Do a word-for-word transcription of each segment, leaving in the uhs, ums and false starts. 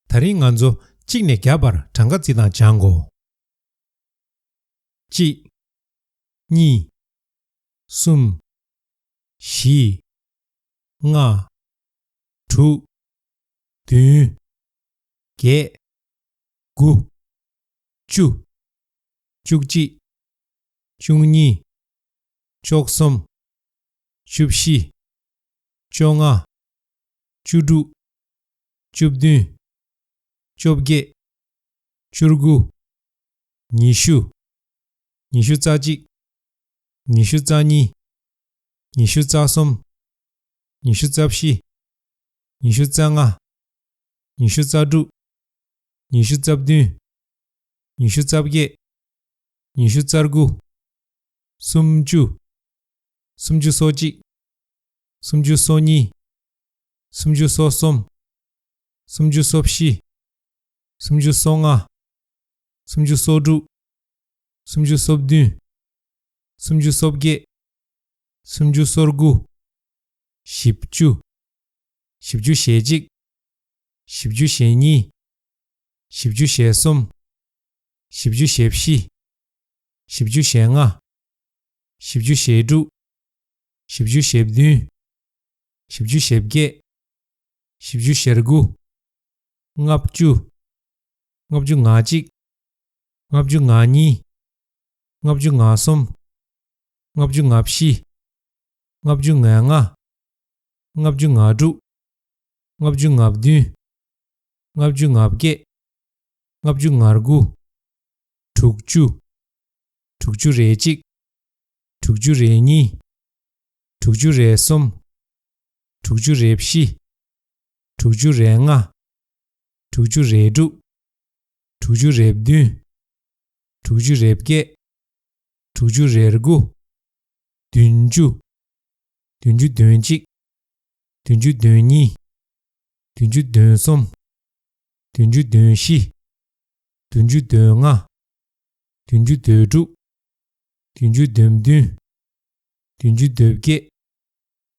ད་རིང་ང་ཚོ་གཅིག་ནས་བརྒྱ་བར་གྲངས་ཀ་རྩིས་སྟངས་སྦྱང་དགོས། གཅིག་གཉིས། གསུམ། བཞི། ལྔ། དྲུག་བདུན། བརྒྱད། དགུ། བཅུ། བཅུ་གཅིག་བཅུ་གཉིས། བཅུ་གསུམ། བཅུ་བཞི། བཅོ་ལྔ། བཅུ་དྲུག་བཅུ་བདུན། བཅོ་བརྒྱད། བཅུ་དགུ། ཉི་ཤུ། ཉི་ཤུ་རྩ་གཅིག་ཉི་ཤུ་རྩ་གཉིས། ཉི་ཤུ་རྩ་གསུམ། ཉི་ཤུ་རྩ་བཞི། ཉི་ཤུ་རྩ་ལྔ། ཉི་ཤུ་རྩ་དྲུག་ཉི་ཤུ་རྩ་བདུན། ཉི་ཤུ་རྩ་བརྒྱད། ཉི་ཤུ་རྩ་དགུ་སུམ་ཅུ། སུམ་ཅུ་སོ་གཅིག་སུམ་ཅུ་སོ་གཉིས། སུམ་ཅུ་སོ་གསུམ། སུམ་ཅུ་སོ་བཞི། སུམ་ཅུ་སོ་ལྔ། སུམ་ཅུ་སོ་དྲུག་སུམ་ཅུ་སོ་བདུན། སུམ་ཅུ་སོ་བརྒྱད། སུམ་ཅུ་སོ་དགུ། བཞི་བཅུ། བཞི་བཅུ་ཞེ་གཅིག་བཞི་བཅུ་ཞེ་གཉིས། བཞི་བཅུ་ཞེ་གསུམ། བཞི་བཅུ་ཞེ་བཞི། བཞི་བཅུ་ཞེ་ལྔ། བཞི་བཅུ་ཞེ་དྲུག་བཞི་བཅུ་ཞེ་བདུན། བཞི་བཅུ་ཞེ་བརྒྱད། བཞི་བཅུ་ཞེ་དགུ། ལྔ་བཅུ། ལྔ་བཅུ་ང་གཅིག་ལྔ་བཅུ་ང་གཉིས། ལྔ་བཅུ་ང་གསུམ། ལྔ་བཅུ་ང་བཞི། ལྔ་བཅུ་ང་ལྔ། ལྔ་བཅུ་ང་དྲུག་ལྔ་བཅུ་ང་བདུན། ལྔ་བཅུ་ང་བརྒྱད། ལྔ་བཅུ་ང་དགུ། དྲུག་ཅུ། དྲུག་ཅུ་རེ་གཅིག་དྲུག་ཅུ་རེ་གཉིས། དྲུག་ཅུ་རེ་གསུམ། དྲུག་ཅུ་རེ་བཞི། དྲུག་ཅུ་རེ་ལྔ། དྲུག་ཅུ་རེ་དྲུག་དྲུག་ཅུ་རེ་བདུན། དྲུག་ཅུ་རེ་བརྒྱད། དྲུག་ཅུ་རེ་དགུ། བདུན་ཅུ། བདུན་ཅུ་དོན་གཅིག་བདུན་ཅུ་དོན་གཉིས། བདུན་ཅུ་དོན་གསུམ། བདུན་ཅུ་དོན་བཞི། བདུན་ཅུ་དོན་ལྔ། བདུན་ཅུ་དོན་དྲུག་བདུན་ཅུ་དོན་བདུན། བདུན་ཅུ་དོན་བརྒྱད།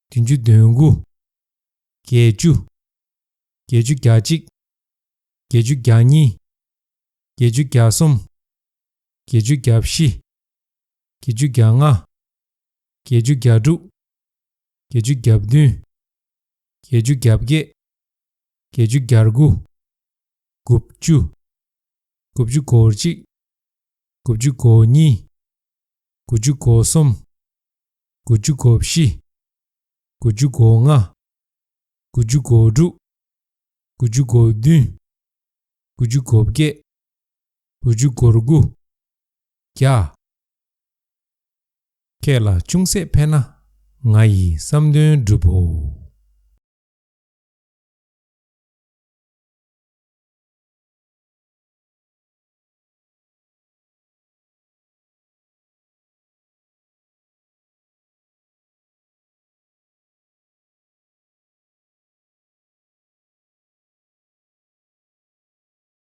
བདུན་ཅུ་དོན་དགུ། བརྒྱད་ཅུ། བརྒྱད་ཅུ་གྱ་གཅིག་བརྒྱད་ཅུ་གྱ་གཉིས། བརྒྱད་ཅུ་གྱ་གསུམ། བརྒྱད་ཅུ་གྱ་བཞི། བརྒྱད་ཅུ་གྱ་ལྔ། བརྒྱད་ཅུ་གྱ་དྲུག་བརྒྱད་ཅུ་གྱ་བདུན། བརྒྱད་ཅུ་གྱ་བརྒྱད། བརྒྱད་ཅུ་གྱ་དགུ། དགུ་བཅུ། དགུ་བཅུ་གོ་གཅིག་དགུ་བཅུ་གོ་གཉིས། དགུ་བཅུ་གོ་གསུམ། དགུ་བཅུ་གོ་བཞི། དགུ་བཅུ་གོ་ལྔ། དགུ་བཅུ་གོ་དྲུག་དགུ་བཅུ་གོ་བདུན། དགུ་བཅུ་གོ་བརྒྱད། དགུ་བཅུ་གོ་དགུ། བརྒྱ། ཁྱེད་ལ་ཅུང་ཟད་ཕན་ན་ང་ཡི་བསམ་དོན་འགྲུབ་བོ།